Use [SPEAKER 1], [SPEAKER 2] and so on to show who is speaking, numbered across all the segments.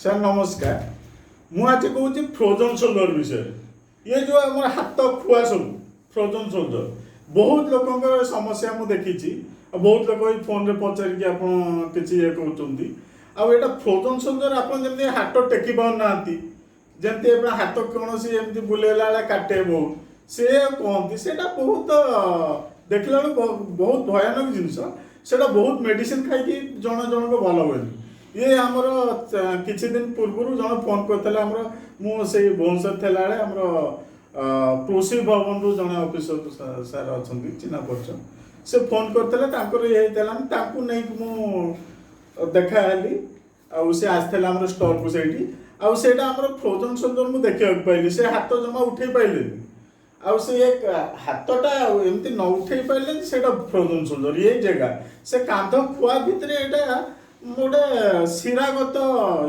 [SPEAKER 1] Sir ନମସ୍କାର। ମୁଁ ଆଜି କହୁଛି ଫ୍ରୋଜନ୍ ସୋଲ୍ଡର ବିଷୟରେ। ଇଏ ଯେଉଁ ଆମର ହାତ ଖୁଆ ସବୁ ଫ୍ରୋଜନ୍ ସୋଲ୍ଡର, ବହୁତ ଲୋକଙ୍କର ସମସ୍ୟା ମୁଁ ଦେଖିଛି ଆଉ ବହୁତ ଲୋକ ଏଇ ଫୋନରେ ପଚାରିକି ଆପଣ କିଛି ଇଏ କରୁଛନ୍ତି। ଆଉ ଏଇଟା ଫ୍ରୋଜନ୍ ସୋଲ୍ଡର, ଆପଣ ଯେମିତି ହାତ ଟେକି ପାରୁନାହାନ୍ତି, ଯେମିତି ଆପଣ ହାତ କୌଣସି ଏମିତି ବୁଲେଇଲା ବେଳେ କାଟେ ବହୁତ, ସେ କୁହନ୍ତି ସେଇଟା ବହୁତ ଦେଖିଲା ବେଳକୁ ବହୁତ ଭୟାନକ ଜିନିଷ ସେଇଟା। ବହୁତ ମେଡ଼ିସିନ ଖାଇକି ଜଣେ ଜଣଙ୍କ ଭଲ ହୁଏନି। ଇଏ ଆମର କିଛି ଦିନ ପୂର୍ବରୁ ଜଣେ ଫୋନ୍ କରିଥିଲେ। ଆମର ମୁଁ ସେଇ ଭୁବନେଶ୍ୱର ଥିଲାବେଳେ ଆମର କୃଷି ଭବନରୁ ଜଣେ ଅଫିସର ସାର୍ ଅଛନ୍ତି, ଚିହ୍ନା ପରିଚୟ, ସେ ଫୋନ୍ କରିଥିଲେ। ତାଙ୍କର ଇଏ ହେଇଥିଲା, ତାଙ୍କୁ ନେଇକି ମୁଁ ଦେଖା ହେଲି ଆଉ ସେ ଆସିଥିଲେ ଆମର ଷ୍ଟଲ୍କୁ ସେଇଠି। ଆଉ ସେଇଟା ଆମର ଫ୍ରୋଜନ୍ ସୋଲ୍ଡର ମୁଁ ଦେଖିବାକୁ ପାଇଲି, ସେ ହାତ ଜମା ଉଠେଇ ପାଇଲେନି। ଆଉ ସେ ହାତଟା ଆଉ ଏମିତି ନ ଉଠେଇ ପାରିଲେନି। ସେଇଟା ଫ୍ରୋଜନ୍ ସୋଲ୍ଡର। ଏଇ ଜାଗା ସେ କାନ୍ଧ ଖୁଆ ଭିତରେ ଏଇଟା ଗୋଟେ ଶିରାଗତ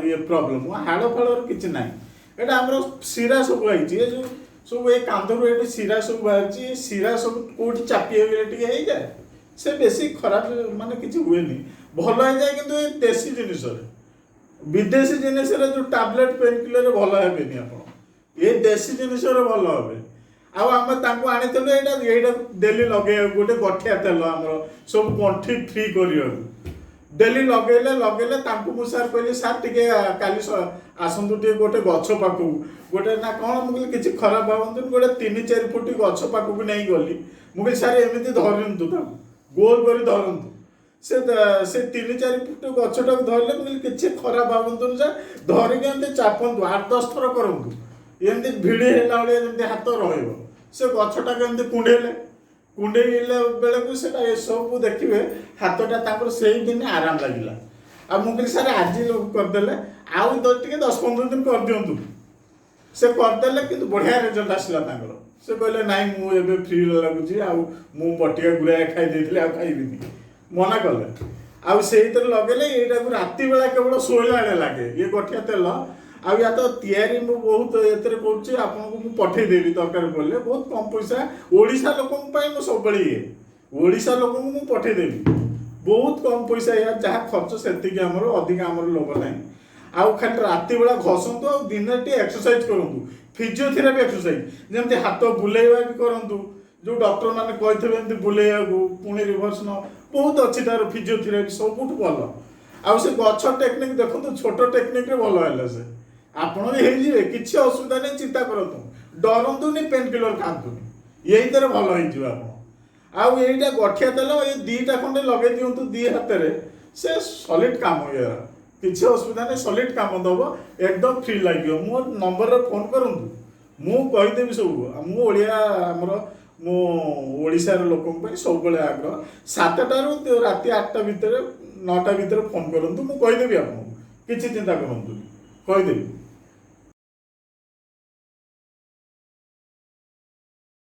[SPEAKER 1] ଇଏ ପ୍ରୋବ୍ଲେମ୍, ହାଡ଼ ଫାଡ଼ର କିଛି ନାହିଁ। ଏଇଟା ଆମର ଶିରା ସବୁ ହେଇଛି, ଏ ଯେଉଁ ସବୁ ଏ କାନ୍ଧରୁ ଏଠି ଶିରା ସବୁ ବାହାରିଛି। ଏ ଶିରା ସବୁ କୋଉଠି ଚାପି ହେଇଗଲେ ଟିକେ ହେଇଯାଏ। ସେ ବେଶୀ ଖରାପ ମାନେ କିଛି ହୁଏନି, ଭଲ ହେଇଯାଏ। କିନ୍ତୁ ଏ ଦେଶୀ ଜିନିଷରେ, ବିଦେଶୀ ଜିନିଷରେ ଯେଉଁ ଟାବଲେଟ୍ ପେନ୍ କିଲରରେ ଭଲ ହେବେନି ଆପଣ, ଏ ଦେଶୀ ଜିନିଷରେ ଭଲ ହେବେ। ଆଉ ଆମେ ତାଙ୍କୁ ଆଣିଥିଲୁ ଏଇଟା ଏଇଟା ଡେଲି ଲଗେଇବାକୁ, ଗୋଟେ ଗଠିଆ ତେଲ ଆମର ସବୁ ଗଣ୍ଠି ଫ୍ରି କରିବାକୁ। ଡେଲି ଲଗେଇଲେ ଲଗେଇଲେ ତାଙ୍କୁ ମୁଁ ସାର୍ କହିଲି, ସାର୍ ଟିକେ କାଲି ଆସନ୍ତୁ ଟିକେ ଗୋଟେ ଗଛ ପାଖକୁ ଗୋଟେ ନା କ'ଣ। ମୁଁ କହିଲି କିଛି ଖରାପ ଭାବନ୍ତୁନି, ଗୋଟେ 3-4 ଫୁଟ ଗଛ ପାଖକୁ ନେଇ ଗଲି। ମୁଁ କହିଲି, ସାର୍ ଏମିତି ଧରନ୍ତୁ, ତାକୁ ଗୋଲ କରି ଧରନ୍ତୁ। ସେ 3-4 ଫୁଟ ଗଛଟାକୁ ଧରିଲେ। ମୁଁ କହିଲି, କିଛି ଖରାପ ଭାବନ୍ତୁନି ସାର୍, ଧରିକି ଏମିତି ଚାପନ୍ତୁ, 8-10 ଥର କରନ୍ତୁ, ଏମିତି ଭିଡ଼ି ହେଲା ଭଳିଆ ଯେମିତି ହାତ ରହିବ। ସେ ଗଛଟାକୁ ଏମିତି କୁଣ୍ଡେଇଲେ, କୁଣ୍ଡେଇଲା ବେଳକୁ ସେଟା ଏସବୁ ଦେଖିବେ ହାତଟା ତାଙ୍କର ସେଇ ଦିନ ଆରାମ ଲାଗିଲା। ଆଉ ମୁଁ କହିଲି, ସାର୍ ଆଜି କରିଦେଲେ, ଆଉ ଟିକେ 10-15 ଦିନ କରିଦିଅନ୍ତୁ। ସେ କରିଦେଲେ, କିନ୍ତୁ ବଢ଼ିଆ ରେଜଲ୍ଟ ଆସିଲା ତାଙ୍କର। ସେ କହିଲେ, ନାଇଁ ମୁଁ ଏବେ ଫ୍ରି ଲାଗୁଛି, ଆଉ ମୁଁ ବଟିକା ଗୁଡ଼ାଏ ଖାଇ ଦେଇଥିଲି, ଆଉ ଖାଇବିନି, ମନା କଲେ। ଆଉ ସେଇଥିରେ ଲଗେଇଲେ। ଏଇଟାକୁ ରାତି ବେଳା କେବଳ ଶୋଇଲା ବେଳେ ଲାଗେ ଇଏ ଗଠିଆ ତେଲ। ଆଉ ୟା ତ ତିଆରି ମୁଁ ବହୁତ ଏଥିରେ କରୁଛି, ଆପଣଙ୍କୁ ମୁଁ ପଠେଇଦେବି ଦରକାର ପଡ଼ିଲେ। ବହୁତ କମ୍ ପଇସା ଓଡ଼ିଶା ଲୋକଙ୍କ ପାଇଁ। ମୁଁ ସବୁବେଳେ ଇଏ ଓଡ଼ିଶା ଲୋକଙ୍କୁ ମୁଁ ପଠେଇଦେବି। ବହୁତ କମ୍ ପଇସା, ୟା ଯାହା ଖର୍ଚ୍ଚ ସେତିକି ଆମର, ଅଧିକା ଆମର ଲୋଭ ନାହିଁ। ଆଉ ଖାଲି ରାତି ବେଳା ଘଷନ୍ତୁ ଆଉ ଦିନରେ ଟିକେ ଏକ୍ସରସାଇଜ କରନ୍ତୁ, ଫିଜିଓଥେରାପି ଏକ୍ସରସାଇଜ, ଯେମିତି ହାତ ବୁଲେଇବା ବି କରନ୍ତୁ, ଯେଉଁ ଡକ୍ଟର ମାନେ କହିଥିବେ ଏମିତି ବୁଲେଇବାକୁ, ପୁଣି ରିଭର୍ସ ନ, ବହୁତ ଅଛି ତାର ଫିଜିଓଥେରାପି ସବୁଠୁ ଭଲ। ଆଉ ସେ ଗଛ ଟେକ୍ନିକ୍ ଦେଖନ୍ତୁ, ଛୋଟ ଟେକ୍ନିକ୍ରେ ଭଲ ହେଲା। ସେ ଆପଣ ବି ହେଇଯିବେ, କିଛି ଅସୁବିଧା ନାହିଁ। ଚିନ୍ତା କରନ୍ତୁ, ଡରନ୍ତୁନି, ପେନ୍ କିଲର ଖାଆନ୍ତୁନି, ଏଇଥିରେ ଭଲ ହେଇଯିବ ଆପଣ। ଆଉ ଏଇଟା ଗଠିଆ ତେଲ ଏଇ 2ଟା ଖଣ୍ଡେ ଲଗେଇ ଦିଅନ୍ତୁ ଦି ହାତରେ, ସେ ସଲିଡ୍ କାମ ଇଏ, କିଛି ଅସୁବିଧା ନାହିଁ, ସଲିଡ୍ କାମ ଦେବ, ଏକଦମ ଫ୍ରି ଲାଗିବ। ମୋ ନମ୍ବରରେ ଫୋନ୍ କରନ୍ତୁ, ମୁଁ କହିଦେବି ସବୁ। ଆଉ ମୁଁ ଓଡ଼ିଆ ଆମର, ମୁଁ ଓଡ଼ିଶାର ଲୋକଙ୍କ ପାଇଁ ସବୁବେଳେ ଆଗ୍ରହ। 7ଟାରୁ ରାତି 8ଟା ଭିତରେ, 9ଟା ଭିତରେ ଫୋନ୍ କରନ୍ତୁ, ମୁଁ କହିଦେବି ଆପଣଙ୍କୁ। କିଛି ଚିନ୍ତା କରନ୍ତୁନି, କହିଦେବି।